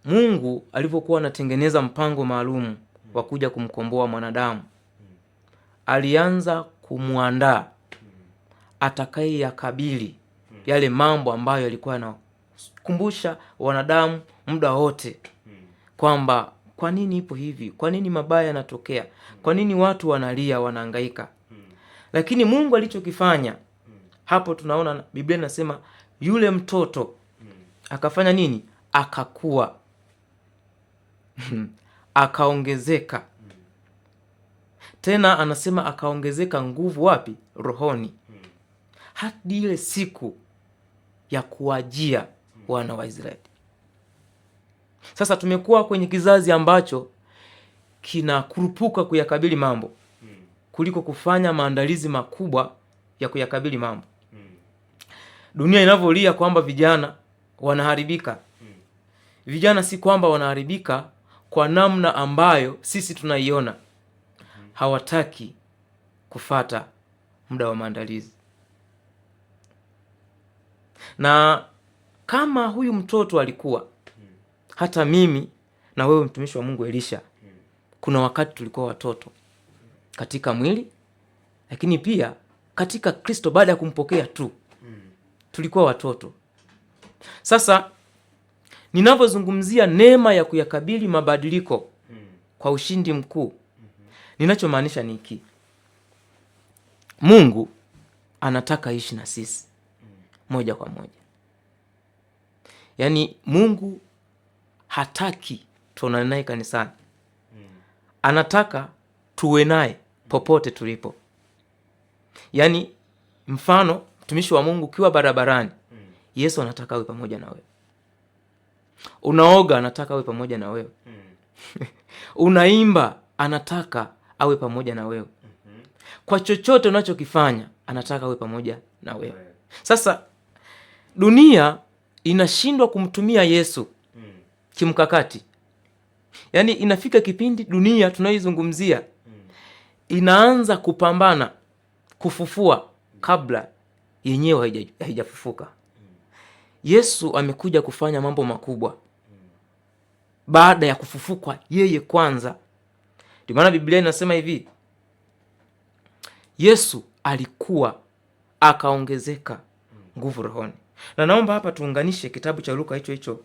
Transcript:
Mungu alivyokuwa anatengeneza mpango maalum wa kuja kumkomboa mwanadamu, alianza kumwandaa atakayeyakabili yale mambo ambayo yalikuwa yanakumbusha wanadamu muda wote kwamba kwa nini ipo hivi, kwa nini mabaya yanatokea, kwa nini watu wanalia, wanahangaika. Lakini Mungu alichokifanya hapo, tunaona Biblia inasema yule mtoto akafanya nini? Akakua, akaongezeka. Tena anasema akaongezeka nguvu wapi? Rohoni, hadi ile siku ya kuwajia wana wa Israeli. Sasa tumekuwa kwenye kizazi ambacho kinakurupuka kuyakabili mambo kuliko kufanya maandalizi makubwa ya kuyakabili mambo. Dunia inavyolia kwamba vijana wanaharibika. Vijana si kwamba wanaharibika kwa namna ambayo sisi tunaiona, hawataki kufata muda wa maandalizi. Na kama huyu mtoto alikuwa, hata mimi na wewe mtumishi wa Mungu Elisha, kuna wakati tulikuwa watoto katika mwili, lakini pia katika Kristo. Baada ya kumpokea tu tulikuwa watoto. Sasa ninavyozungumzia neema ya kuyakabili mabadiliko kwa ushindi mkuu, ninachomaanisha ni hiki: Mungu anataka ishi na sisi moja kwa moja. Yaani Mungu hataki tuonane naye kanisani, anataka tuwe naye popote tulipo. Yaani mfano, mtumishi wa Mungu ukiwa barabarani, Yesu anataka awe pamoja na wewe. Unaoga, anataka awe pamoja na wewe. Unaimba, anataka awe pamoja na wewe. Kwa chochote unachokifanya, anataka awe pamoja na wewe. Sasa dunia inashindwa kumtumia Yesu kimkakati. Yaani inafika kipindi dunia tunayoizungumzia inaanza kupambana kufufua kabla yenyewe haijafufuka. Yesu amekuja kufanya mambo makubwa baada ya kufufukwa yeye kwanza. Ndio maana Biblia inasema hivi, Yesu alikuwa akaongezeka nguvu rohoni. Na naomba hapa tuunganishe kitabu cha Luka hicho hicho.